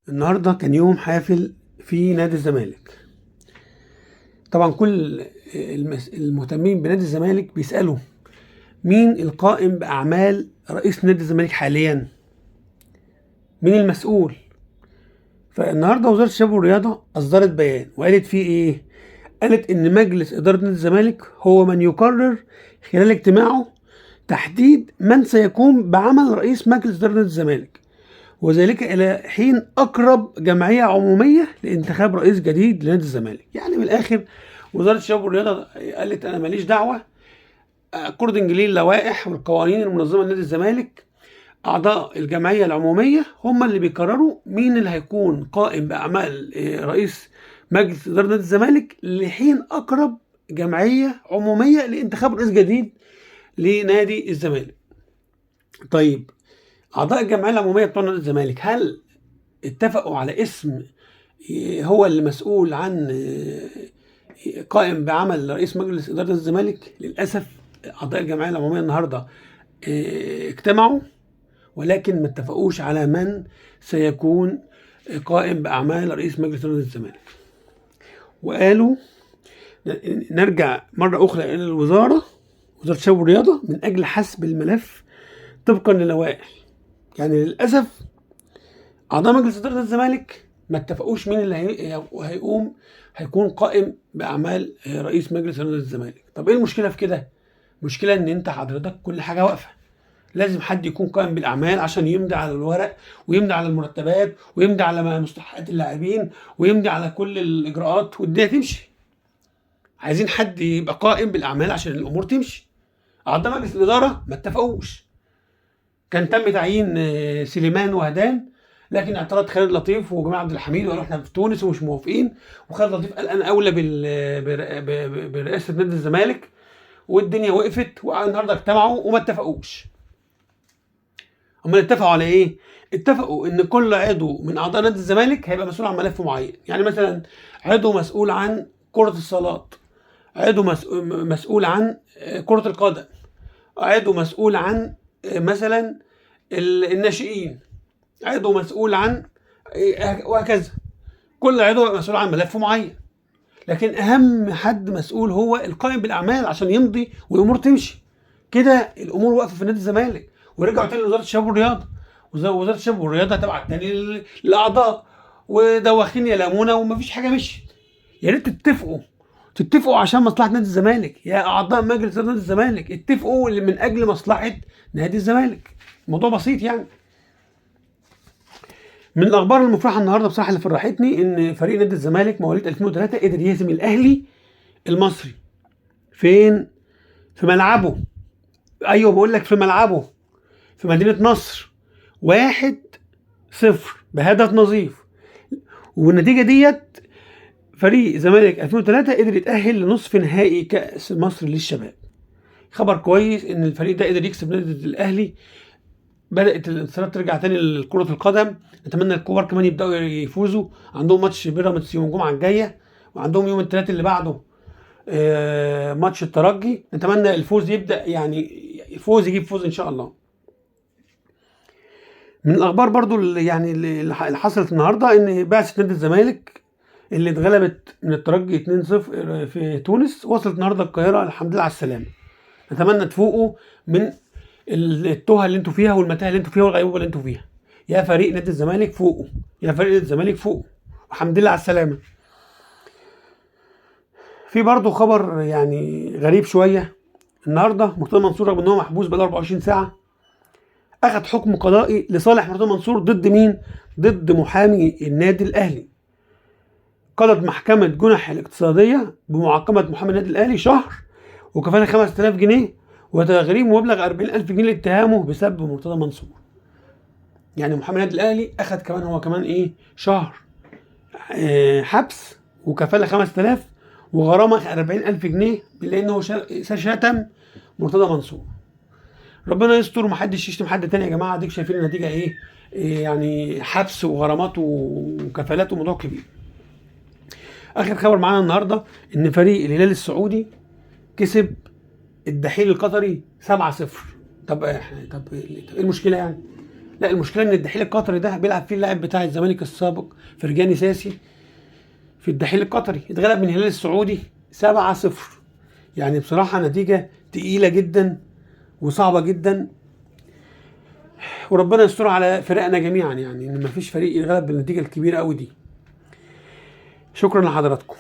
النهارده كان يوم حافل في نادي الزمالك. طبعا كل المهتمين بنادي الزمالك بيسألوا مين القائم بأعمال رئيس نادي الزمالك حاليا، مين المسؤول. فالنهارده وزارة الشباب والرياضة أصدرت بيان وقالت فيه إيه؟ قالت إن مجلس إدارة نادي الزمالك هو من يقرر خلال اجتماعه تحديد من سيقوم بعمل رئيس مجلس إدارة نادي الزمالك، وذلك إلى حين أقرب جمعية عمومية لانتخاب رئيس جديد لنادي الزمالك. يعني من الآخر وزارة الشباب والرياضة قالت أنا ماليش دعوة، according للوائح والقوانين المنظمة لنادي الزمالك أعضاء الجمعية العمومية هم اللي بيقرروا مين اللي هيكون قائم بأعمال رئيس مجلس إدارة نادي الزمالك لحين أقرب جمعية عمومية لانتخاب رئيس جديد لنادي الزمالك. طيب أعضاء الجمعية العمومية بتوع نادي الزمالك هل اتفقوا على اسم هو اللي مسؤول عن قائم بعمل رئيس مجلس إدارة الزمالك؟ للأسف أعضاء الجمعية العمومية النهاردة اجتمعوا ولكن ما اتفقوش على من سيكون قائم بأعمال رئيس مجلس إدارة الزمالك، وقالوا نرجع مرة أخرى إلى الوزارة، وزارة الشباب والرياضة، من أجل حسب الملف طبقا للوائح. يعني للأسف أعضاء مجلس إدارة الزمالك ما اتفقوش مين اللي هيكون قائم بأعمال رئيس مجلس إدارة الزمالك. طب إيه المشكلة في كده؟ المشكلة إن أنت حضرتك كل حاجة واقفة، لازم حد يكون قائم بالأعمال عشان يمضي على الورق ويمضي على المرتبات ويمضي على مستحقات اللاعبين ويمضي على كل الإجراءات والدنيا تمشي. عايزين حد يبقى قائم بالأعمال عشان الأمور تمشي. أعضاء مجلس الإدارة ما اتفقوش. كان تم تعيين سليمان وهدان، لكن اعترض خالد لطيف وجمال عبد الحميد وقالوا احنا في تونس ومش موافقين، وخالد لطيف قال انا اولى برئاسة نادي الزمالك، والدنيا وقفت. والنهارده اجتمعوا وما اتفقوش. امال اتفقوا على ايه؟ اتفقوا ان كل عضو من اعضاء نادي الزمالك هيبقى مسؤول عن ملف معين. يعني مثلا عضو مسؤول عن كرة الصالات، عضو مسؤول عن كرة القدم، عضو مسؤول عن مثلا الناشئين، عضو مسؤول عن وهكذا. كل عضو مسؤول عن ملف معين، لكن اهم حد مسؤول هو القائم بالاعمال عشان يمضي والامور تمشي. كده الامور واقفة في نادي الزمالك. ورجعوا تاني لوزارة الشباب والرياضة، وزارة الشباب والرياضة تبعت تاني للاعضاء، ودواخين يلامونا ومفيش حاجة مشيت. يا ريت تتفقوا عشان مصلحة نادي الزمالك. يا اعضاء مجلس نادي الزمالك اتفقوا من اجل مصلحة نادي الزمالك. الموضوع بسيط يعني. من الاخبار المفرحه النهارده بصراحة اللي فرحتني ان فريق نادي الزمالك مواليد 2003 قدر يهزم الاهلي المصري. فين؟ في ملعبه. ايوه بقول لك في ملعبه، في مدينة نصر، 1-0 بهدف نظيف. والنتيجة ديت فريق الزمالك 2003 قدر يتأهل لنصف نهائي كأس مصر للشباب. خبر كويس ان الفريق ده قدر يكسب نادي الاهلي. بدأت الانتصارات ترجع تاني لكرة القدم. نتمنى الكبار كمان يبدأوا يفوزوا. عندهم ماتش بيراميدز يوم الجمعة الجاية، وعندهم يوم الثلاث اللي بعده ماتش الترجي. نتمنى الفوز يبدأ، يعني فوز يجيب فوز ان شاء الله. من الاخبار برضو اللي حصلت النهارده ان بعثة نادي الزمالك اللي اتغلبت من الترجي 2-0 في تونس وصلت النهارده القاهرة، الحمد لله على السلامة. نتمنى تفوقوا من التوهه اللي انتوا فيها والمتاهه اللي انتوا فيها والغيبوبه اللي انتوا فيها. يا فريق نادي الزمالك فوقوا، يا فريق نادي الزمالك فوقوا، والحمد لله على السلامة. في برضو خبر يعني غريب شوية النهارده، مرتضى منصور رغم ان هو محبوس بقاله 24 ساعة اخذ حكم قضائي لصالح مرتضى منصور ضد مين؟ ضد محامي النادي الاهلي. قضت محكمة جنح الاقتصادية بمعاقبة محامي النادي الأهلي شهر وكفالة 5000 جنيه وتغريم مبلغ 40000 جنيه لاتهامه بسب مرتضى منصور. يعني محامي النادي الأهلي أخذ كمان هو كمان إيه؟ شهر حبس وكفالة 5000 وغرامة 40000 جنيه لأنه شتم مرتضى منصور. ربنا يستر ومحدش يشتم حد تاني يا جماعة. اديك شايفين النتيجة إيه؟ يعني حبس وغرامات وكفالات وموضوع كبير. اخر خبر معانا النهارده ان فريق الهلال السعودي كسب الدحيل القطري 7-0. طب ايه المشكلة يعني؟ لا المشكلة ان الدحيل القطري ده بيلعب فيه اللاعب بتاع الزمالك السابق فرجاني ساسي في الدحيل القطري، اتغلب من الهلال السعودي 7-0. يعني بصراحة نتيجة تقيلة جدا وصعبة جدا، وربنا يستر على فرقنا جميعا، يعني ان مفيش فريق يتغلب بالنتيجة الكبيرة قوي دي. شكرا لحضراتكم.